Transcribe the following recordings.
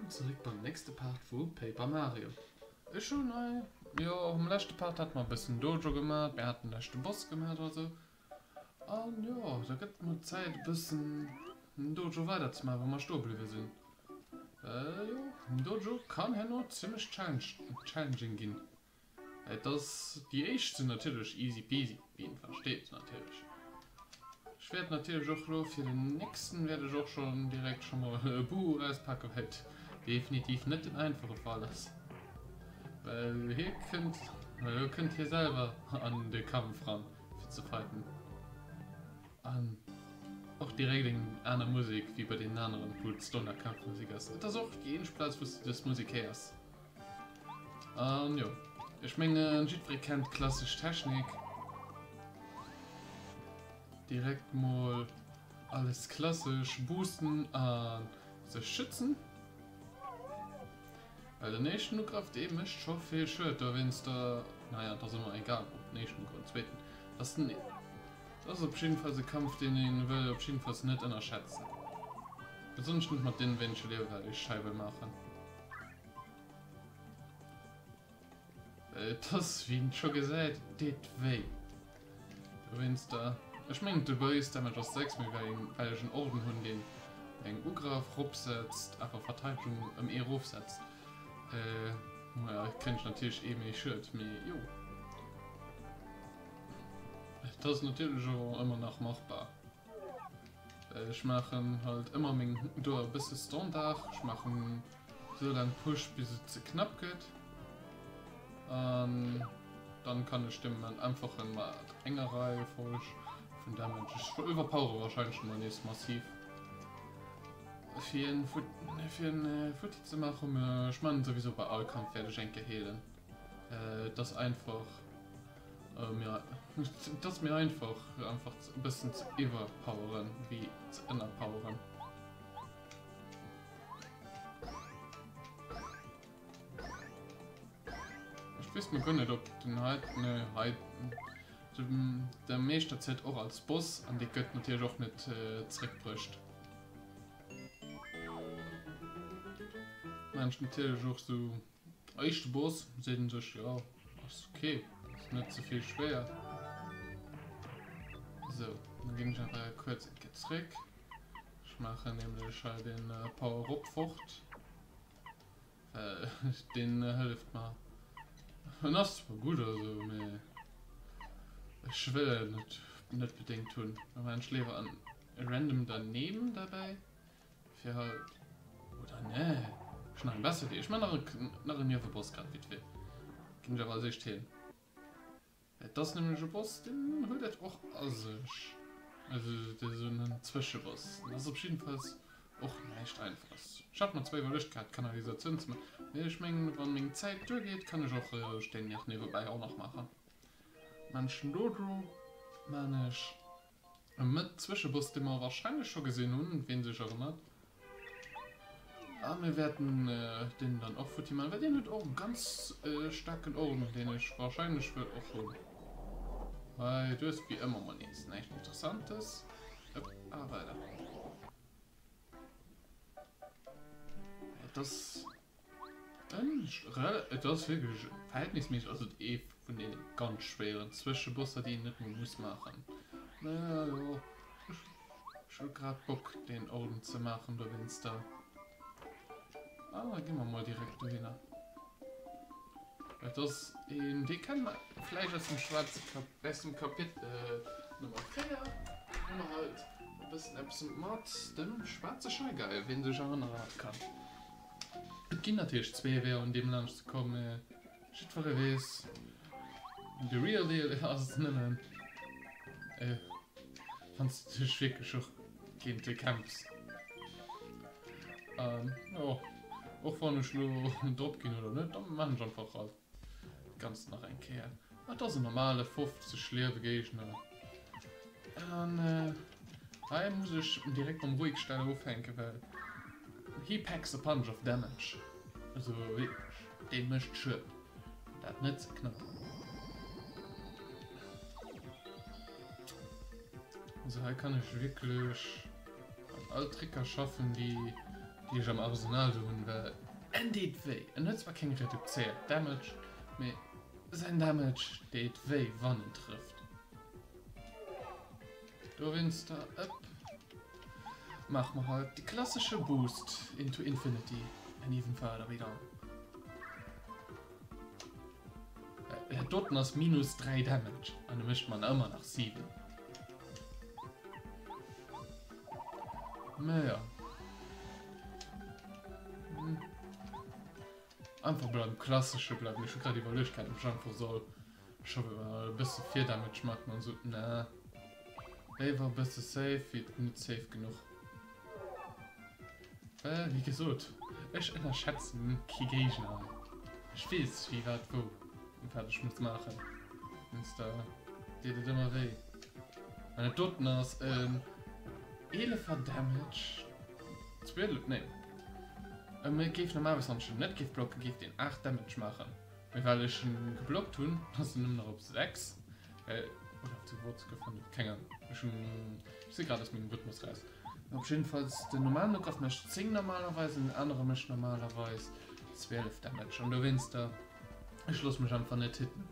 Wëllkomm zeréck beim nächste Part vu Paper Mario. Ech hunn hei, jo am leschte Part hate mer e bëssen Dojo gemat, mir haten de leschte Boss gemat a sou. An jo, da gëtt et mol Zäit e bëssen den Dojo weider ze maachen, wou mer stoe bliwwe sinn. Well jo, den Dojo kann herno zimmlech challenging ginn. Et ass, déi éischt sinn natierlech easy peasy, wien versteet natierlech. Ech wäert natierlech och elo fir den nächsten wäert ech och schonn direkt scho mol e Buch erauspacken, well et definitiv net den einfache Fall ass. Well hie kënnt, well elo kënnt hie selwer an de Kampf ran fir ze fighten. An och direkt eng aner Musek wéi bei deenen aneren, wou et d'Standard-Kampfmusek ass. Et ass och déi eenzeg Plaz wou s de dës Musek héiers. An jo, ech mengen jiddweree kennt d'klassesch Technik. Direkt mol alles klassesch boosten a sech schützen. Well den éischten Ugrëff dee mécht scho vill Schued, dowéinster, naja, et ass ëmmer egal ob den éischten oder den zweeten. Dat ass, dat ass op jiddefalls e Kampf deen ee wëll op jiddefalls net ënnerschätzen. Besonnesch net mat deene wéinege Liewe wat ech hei wëll maachen. Et ass, wéi een scho gesäit, et deet wéi. Dowéinster, ech mengen de Base Damage ass 6, mee well ech en Orden hunn, deen eng Ugrëff ropsetzt, awer Verteidegung ëm ee rofsetzt, kréien ech natierlech ee méi Schued, mee jo. Et ass natierlech och ëmmer nach machbar. Ech maachen halt ëmmer meng do e bësse Standard. Ech maachen esou laang Push bis et ze knapp gëtt. An dann kann ech dem en einfachen mat enger Reiefolg vun Damage. Ech iwwerpowere wahrscheinlech ëmmer nees massiv. Fir en fir en futti ze maachen, ech maachen souwisou bei all Kampf wäert ech eng Kéier heelen. Et ass einfach. Et ass méi einfach einfach e bëssen ze iwwerpoweren wéi ze ënnerpoweren. Ech weess mol guer net ob den hei, ne hei de Meeschter zielt och als Boss an dee gëtt natierlech och net zeréckbruecht. Mensch natierlech och sou. Éischte Boss, seet en sech, jo, ass ok, ass net ze vill schwéier. Sou, dann ginn ech awer kuerz eng Kéier zréck. Ech maachen nämlech hei den Power-Up fort, well deen hëlleft mer. En ass zwar gutt a sou, mee ech wëll en net net bedéngt hunn. Da maachen ech léiwer en random daneben derbäi. Fir halt. Oder nee. Ech hun nach eng besser Idee. Ech man nach e, nach en Nieweboss grad vite fait. Ginn ech awer als éischt hin. Et ass nämlech e Boss, deen huet et och a sech. Also dat ass en Zwëscheboss. Dat ass op jiddefalls och näischt Einfaches. Ech hat mer zwar iwwerluecht gehat d'Kanalisatioun ze man, mee ech mengen wann meng Zäit duergeet, kann ech och deen nach niewebäi och nach maachen. Man ech den Dojo, man ech. E Mëtt-Zwëscheboss, dee mer warscheinlech scho gesinn hunn, ween sech erënnert. A mir wäerten deen dann och futti maachen, well deen huet och e ganz staarken Orden, deen ech warscheinlech wëll och hunn. Hei, du hues wéi ëmmer mol nees näischt Interessantes. Ëpp, a weider. Et ass. Et ass wierklech verhältnisméisseg ass et ee vun deene ganz schwéieren Zwëschebosser, déi een net mol muss maachen. Naja, jo, ech hu grad Bock deen Orden ze maachen dowéinster. Ah, da gi mer mol direkt dohinner. Et ass een, dee kenne mer vläicht aus dem schwaarze Kap, aus dem Kapitel Nummer 4, wou mer halt e bëssen eppes mat dem schwaarze Shy Guy, wien sech erënnere kann. Et ginn natierlech zwee Weeër un deem laanscht ze kommen, mee jiddweree weess, de real deal ass et nëmmen, wann s de dech wierklech och géint e kämpfs. An jo, och wann ech elo drop ginn oder net, da maan ech einfach alt dat Ganzt nach eng Kéier. Et ass en normale 50 Liewe Géigner an hei muss ech direkt mam ruhig stelle ufänken, well he packs a punch of damage. Also wierklech, dee mécht Schued, dat net ze knapp. Also hei kann ech wierklech mat all Tricker schaffen, déi. Déi ech am Arsenal do hunn, well en deet wéi. En huet zwar keng reduzéiert Damage, mee säin Damage deet wéi wann en trëfft. Dowéinster, ëpp, maache mer halt de klassesche Boost into infinity and even further beyond. Dat doten ass minus 3 Damage an e mécht mer ëmmer nach 7. Mä ja. Hm. Einfach beim klassesche bleiwen. Ech hu grad iwwerluecht gehat, ob ech einfach soll scho e bësse Virdamage maachen an esou. Na. Léiwer e bësse safe wéi net safe genuch. Well, wéi gesot, ech ënnerschätzen kee Géigner. Ech weess, wéi, wat, wou an wat ech muss maachen. Wéinst der deet et ëmmer wéi. An dat doten ass en 11er Damage. 12, nee. Et géif normalerweis, wann ech en net géif blocken, géif deen 8 Damage maachen. Mee well ech en geblockt hunn, ass en nëmmen nach op 6. Oder op zu Wort gefunden, keng Ahnung. Ech hunn, ech si grad aus mengem Rhythmus raus. Op jiddefalls, den normalen Ugrëff mécht 10 normalerweis an den anere mécht normalerweis 12 Damage. An dowéinster, ech loosse mech einfach net hitten.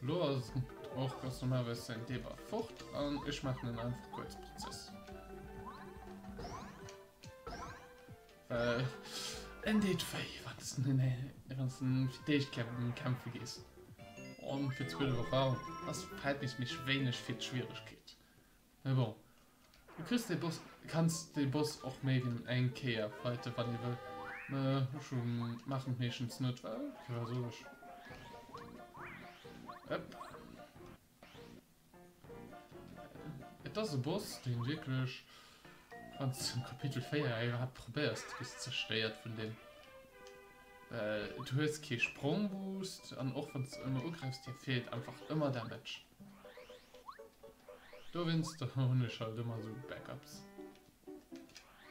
Lo ass och ganz normalerweis säin Debuff fort an ech maachen en einfach kuerz Prozess. Well en deet wéi, wann s de wann s de fir d'éischt Kéier mat em kämpfe gees. An fir 12 Erfahrung ass verhältnisméisseg wéineg fir d'Schwieregkeet. Mee bon, du kriss dee Boss, kanns dee Boss och méi wéi nëmmen eng Kéier fighten, wann ee wëll. Mä ech maachen et meeschtens net, well firwat soll ech? Ëpp. Et ass e Boss, deen wierklech, wann s de um Kapitel 4 iwwerhaapt probéiers, du gëss zerstéiert vun deem. Well du hues kee Sprongboost an och wann s de ëmmer ugräifs, dir feelt einfach ëmmer Damage. Dowéinst hunn ech halt ëmmer esou Backups.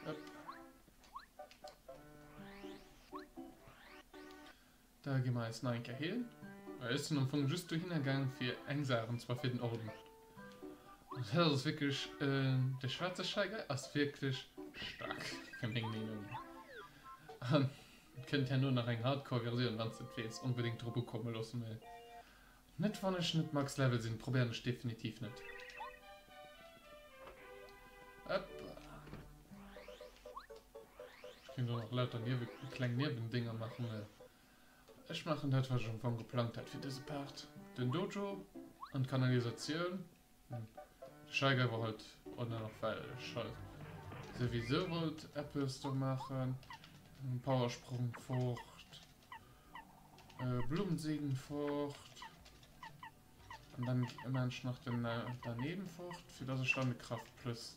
Upp. Da gi mer eis nach eng Kéier heelen. Well ech sinn am Fong just dohinner gaang fir eng Saach, an zwar fir den Orden. An dat ass wierklech, de schwaarze Shy Guy ass wierklech staark, fir meng Meenung. An et kënnt herno nach eng Hardcore-Versioun, wann s de et wéilts onbedéngt drop ukomme loossen. Mee net wann ech net max Level sinn, probéieren ech definitiv net. Ëpp. Ech kéint och nach lauter Niewe kleng Niewendinger maachen, mä ech maachen dat, wat ech am Fong geplangt hat fir dëse Part. Den Dojo an d'Kanalisatioun. De Shy Guy war halt och nach, well ech halt souwisou wollt eppes do maachen. Powersprong fort, Blummensegen fort. An dann maan ech nach den daneben fort, fir dass ech dann de Kraft plus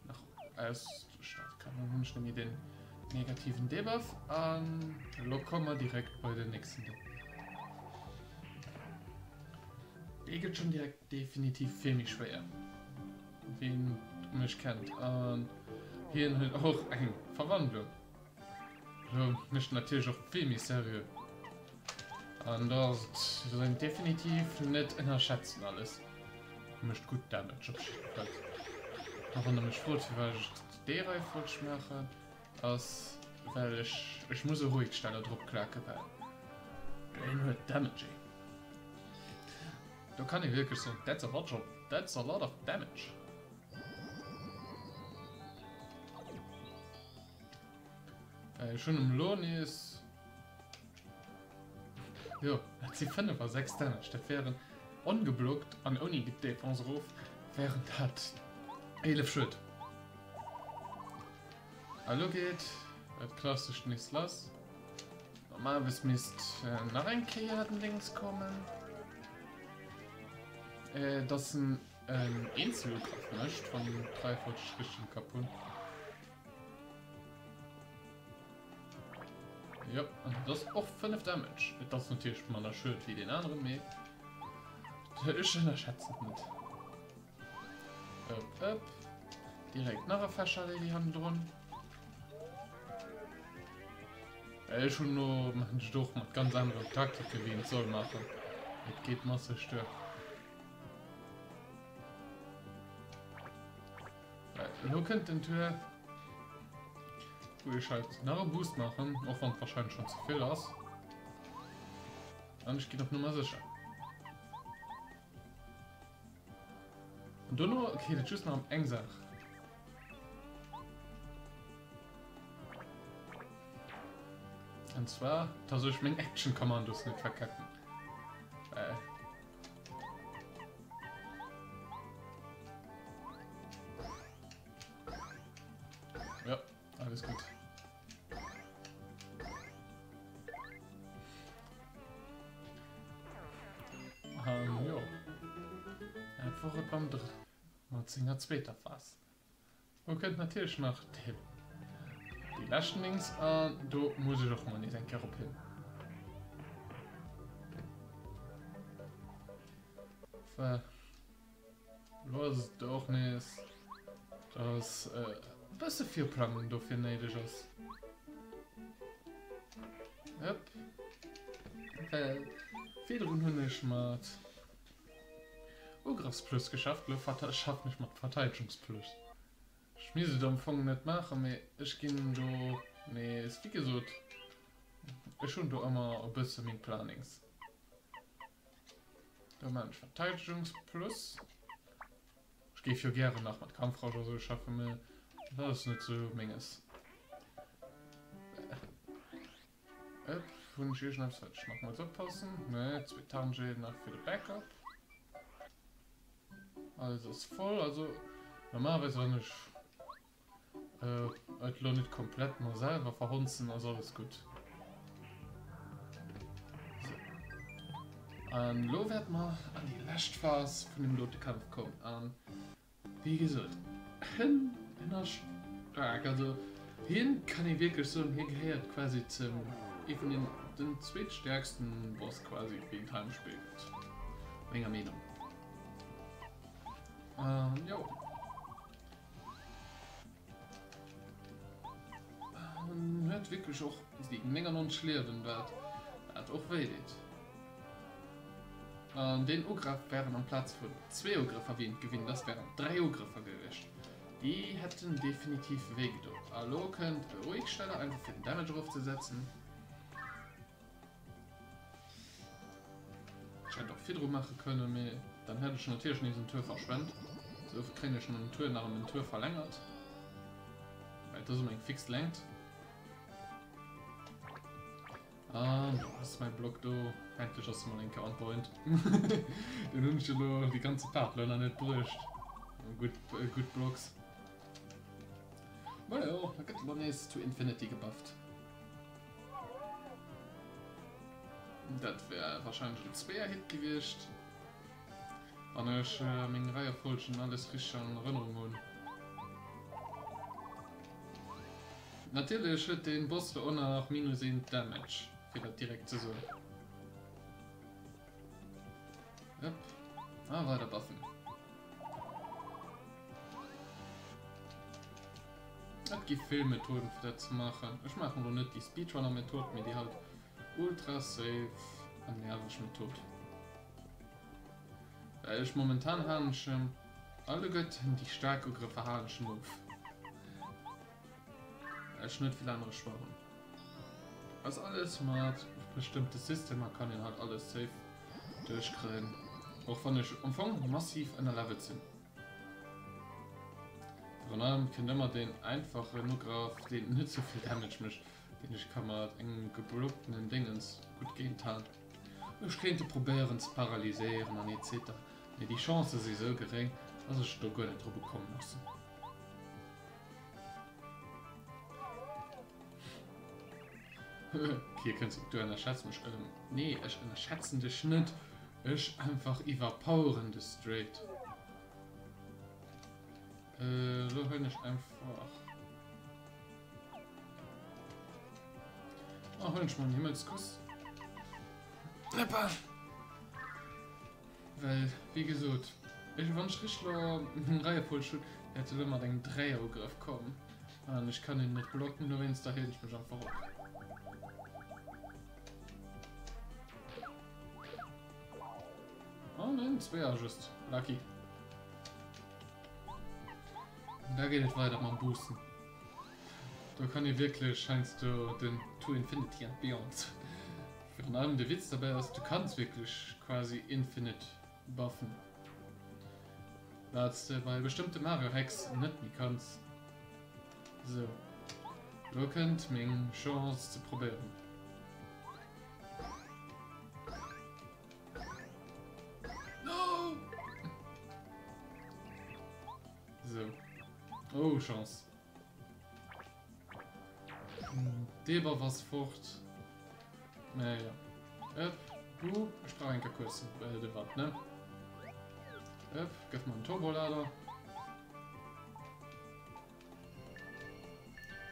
nach ausstatten kann. Dann hun ech nemmi den negativen Debuff an lo kommen mer direkt bei den nächsten Ding. Dee gëtt schon direkt definitiv vill méi schwéier, ween mech kennt. An hien huet och eng Verwandlung. Lo mécht en natierlech och vill méi seriö. An do ass et soll een definitiv net ënnerschätzen alles. Mécht gutt Damage op jidde Fall. A wann der mech frot firwat ech déi Reifolg maachen, ass well ech ech muss e Ruhigsteller drop klaken, well deen huet Damage. Do kann ee wierklech soen, that's a lot of, that's a lot of damage. Ech hunn em elo nees. Jo, dat si 5 a 6 Damage. Dat wären ongeblockt an ouni Defense erof, wären dat 11 Schued. A lo geet dat klassescht nees lass. Normalerweis misst nach eng Kéier den Dings kommen. Äh, dass en en Eenzelugrëff mécht, wann d'Reifolg ech richteg am Kapp hunn. Jo, an dat ass och 5 Damage. Et ass natierlech manner Schued wéi deen aneren, mee ech ënnerschätzen et net. Upp, upp. Direkt nach e Fächerlady hannendrun. Ech hunn no maachen ech et och mat ganz aneren Taktike wéi een et soll maachen. Et geet masseg duer. Elo kënnt den Tour, wou ech halt nach e Boost maachen, och wann et wahrscheinlech schonn ze vill ass. An ech ginn op Nummer sécher. An dono geet et just nach ëm eng Saach. An zwar, dass ech meng Action-Kommandos net verkacken. Äh. Ja, alles gut. Ähm, jo. Dat wor et beim Dr mat senger zweeter Phas. Do kënnt natierlech nach dee dee leschten Dings an do muss ech och mol nees eng Kéier op hin. Well lo ass et och nees, dass e bësse Virplangung dofir néideg ass. Hëpp. Well virdrun hunn ech mat Ugrëffsplus geschafft, elo schaffen ech mat Verteidegungsplus. Ech misst et am Fong net maachen, mee ech ginn do nees, wéi gesot, ech hunn do ëmmer e bësse meng Planings. Do maachen ech Verteidegungsplus. Ech géif jo gären nach mat Kampfrausch a sou schaffen, mee dat ass net sou menges. Ëpp, hunn ech iergendeppes wat ech nach muss oppassen? Nee, zwee Tarngelen nach fir de Backup. Alles ass voll, also normalerweis wann ech et lo net komplett mer selwer verhonzen, ass alles gutt. Sou. An lo wäerte mer an déi lescht Phas vun dem dote Kampf kommen. An wéi gesot, hien, hien ass staark. Also hien kann ee wierklech soen, hie gehéiert quasi zum ee vun den, den zweetstäerksten Boss quasi wéi et hei am Spill gëtt, menger Meenung. An jo. En huet wierklech och déi 99 Liewen, wat wat och wéi deet. An deen Ugrëff wären amplaz vun zwee Ugrëffer, wéi een et gewinnt ass, wären dräi Ugrëffer gewiescht. Déi hätten definitiv wéi gedoen. A lo kënnt e Ruhigsteller, einfach fir den Damage erofzesetzen. Ech hätt och virdru maache kënnen, mee dann hätt ech natierlech nees en Tour verschwent. Sou kréien ech en Tour nach ëm en Tour verlängert, well et ass ëmmer eng fix Längt. An do ass mäi Block do. Endlech ass e mol eng Kéier on point. Deen hunn ech elo déi ganze Part elo nach net bruecht. Gutt, gutt Blocks. Majo, da gëtt elo nees to infinity gebufft. Dat wär wahrscheinlech en Zweeër-Hit gewiescht, wann ech meng Reiefolgen alles richteg an Erënnerung hunn. Natierlech huet den Boss do och nach minus 1 Damage, fir dat direkt ze soen. Yep. A weider buffen. Et gi vill Methoden fir dat ze maachen. Ech maachen elo net déi Speedrunner Method, mee déi halt ultra safe an nerveg Method. Well ech momentan halen ech em alleguerten déi staark Ugrëffer halen ech em of. Well ech net vill anere Choix hunn. Ass alles mat bestëmmte Systemer kann een halt alles safe duerchkréien. Och wann ech am Fong massiv ënnerlevelt sinn. Virun allem kënnt ëmmer deen einfachen Ugrëff, deen net sou vill Damage mécht, deen ech ka mat engem geblocktenen Déngens gutt géinthalen. Ech kéint e probéieren ze paralyséieren an etc, mee déi Chancë si sou geréng, dass ech et do guer net drop ukomme loossen. Hier kënns du ënnerschätz mech. Nee, ech ënnerschätzen dech net. Ech einfach iwwerpoweren de straight. Äh, lo huelen ech einfach. Ah, huelen ech mol en Himmelskuss. Hoppa! Well, wéi gesot, ech, wann ech richteg lo meng Reiefolg hunn, wäert e lo mat engem Dräierugrëff kommen. An ech kann en net blocken, dowéinster heelen ech mech einfach op. Oh nein, Zweier just. Lucky. Da geet et weider mam Boosten. Do kann ee wierklech heiansdo den To Infinity and Beyond. Virun allem de Witz derbäi ass, du kanns wierklech quasi infinite buffen. Wat s de bei bestëmmte Mario Hacks net méi kanns. Sou, lo kënnt meng Chance ze probéieren. No! Sou. Oh, Chance. Debuff ass fort. Naja. Öp, du, ich brauche einen kurz äh, de Watt, ne? Öp, gëff mal einen Turbolader.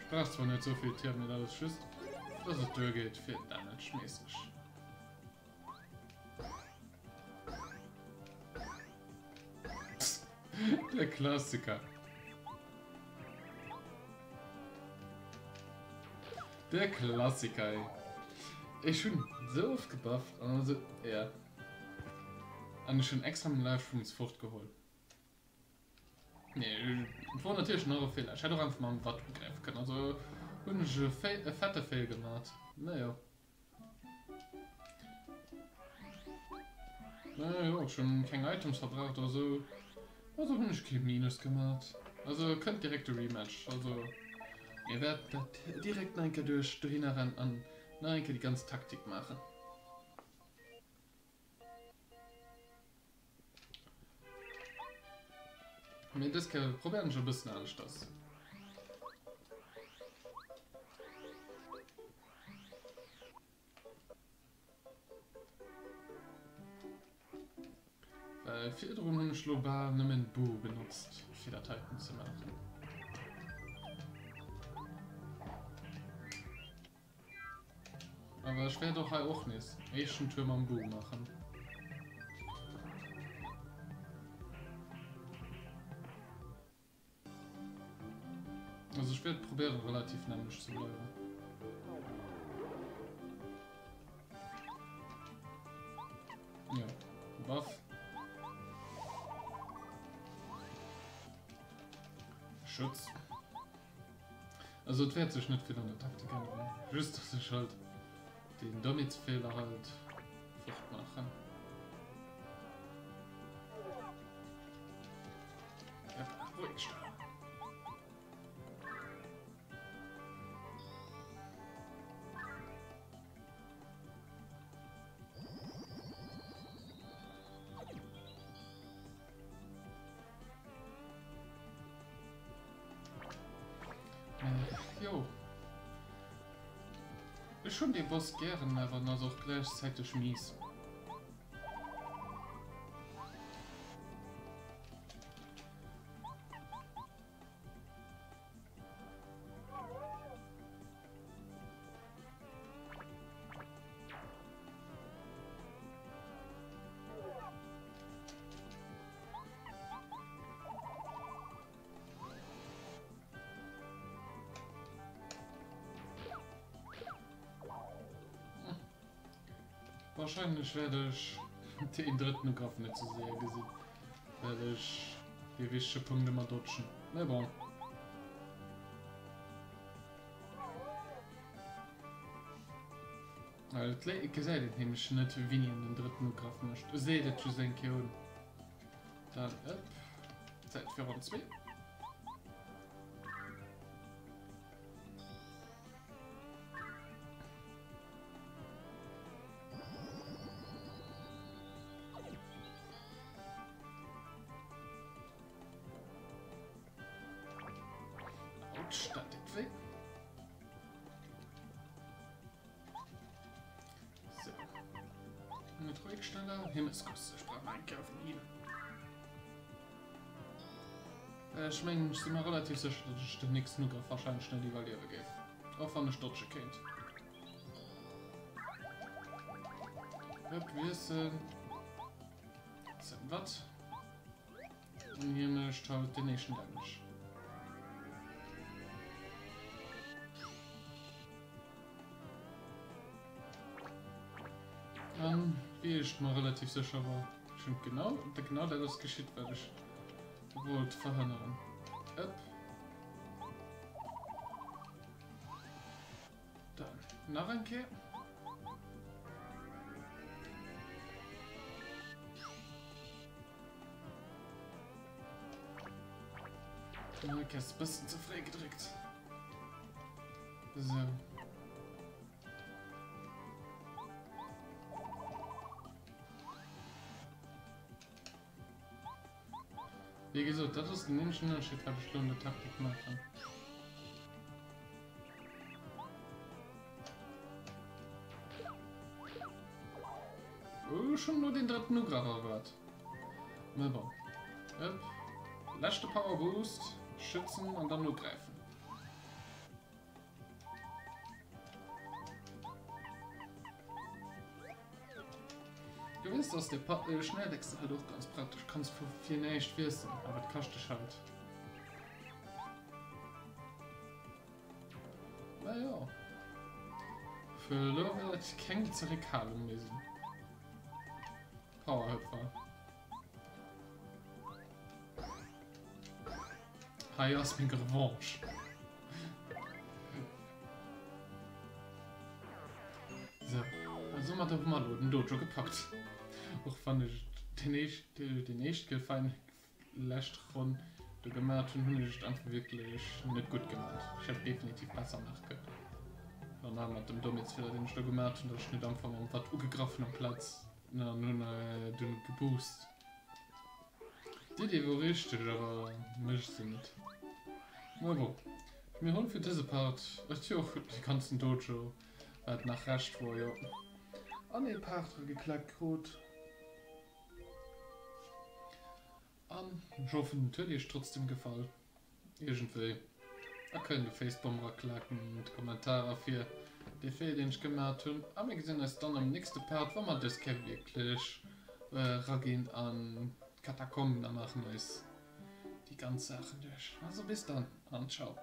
Ich brauch zwar net so vill Tier, mee dat ass just, dass et duergeet fir Damage-mäßig. Der Klassiker. Der Klassiker, ey. Ech hunn sou oft gebufft an dann sou, ja. An ech hunn extra meng Life Shrooms fortgeholl. Nee, et wor natierlech nach e Feeler. Ech hätt och einfach mam Watt ugräife kënnen. Also hunn ech e fette Fail gemat. Naja. Naja, jo, ech hunn keng Items verbraucht oder sou. Also hunn ech kee Minus gemat. Also kënnt direkt de Rematch. Also mir wäerten dat direkt nach eng Kéier duerch dohinner rennen an nach eng Kéier déi ganz Taktik maachen. Mee dës Kéier probéieren ech e bëssen aneschters. Well virdrun hunn ech lo bal nëmmen Boo benotzt fir dat heiten ze maachen. Awer ech wäert och hei och nees éischten Tour mam Boo maachen. Also ech wäert probéieren relativ nämmlecht ze bleiwen. Ja, Buff. Schutz. Also et wäert sech net vill an der Taktik änneren, just dass ech halt den Damage-Fehler halt fort maachen. Ja, ruhig stellen. Jo. Ech hunn dee Boss gären, awer en ass och gläichzäiteg mies. Wahrscheinlech wäert ech deen drëtten Ugrëff net sou séier gesinn, well ech dee wichtege Punkt ëmmer dodgen. Mee bon. Well et gesäit een nämlech net wéini en den drëtten Ugrëff mécht. E seet et just eng Kéier un. Dann ëpp. Zäit fir Ronn 2. Autsch, dat deet wéi. So. Net ruhig schneller. Himmelskuss, ech brauch nach eng Kéier auf den Heal. Ech mengen, ech si mer relativ sécher, datt ech den nächsten Ugrëff wahrscheinlech net iwwerliewe géif. Och wann ech dodge kéint. Hup, wiessel. Wat? An hie mécht halt den éischten Damage. An wéi ech mer relativ sécher war, ech hunn genau, genau dat ass geschitt, wat ech wollt verhënneren. Ëpp. Nach eng Kéier. Okay, ist ein bisschen zu früh gedrückt. So. Wéi gesot, dat ass den eenzegen Ënnerscheed, wat ech lo an der Taktik maachen. Oh, schon nur den dritten Ugraf erwaart. Mä bon. Upp. Leschte Power Boost. Schützen an dann ugräifen. Du weess, dass de Pa äh, Schnellwechsel halt och ganz praktesch. Kanns vu fir näischt wiesselen, awer et kascht dech halt. Mä jo. Fir elo wäert keng Zeréckhalung méi sinn. Powerhüpfer. Hei ass meng Revanche. So, also mat hu mer elo den Dojo gepackt. Och wann ech den éischt, den éischt Kill fein lescht Ronn do gemat hunn, hunn ech et einfach wierklech net gutt gemat. Ech hätt definitiv besser maache kënnen. An nach mat dem Dommheetsfehler, deen ech do gemat hunn, datt ech net einfach mam Watt ugegraff hunn amplaz an hunn dunn geboost. D'Idee wor richteg, awer mécht se net. Mä bon, mir hunn fir dëse Part, et jo de ganzen Dojo, wat nach Rescht wor, jo an ee Part erageklackt krut. An ech hoffen et huet iech trotzdem gefall iergendwéi. A kënnt e Facepalm eraklaken an d'Kommentarer fir dee Feeler deen ech gemat hunn. A mir gesinn eis dann am nächste Part, wa mer dës Kéier wierklech eraginn an d'Katakomben a maachen eis déi ganz Saachen duerch. Also bis dann an ciao.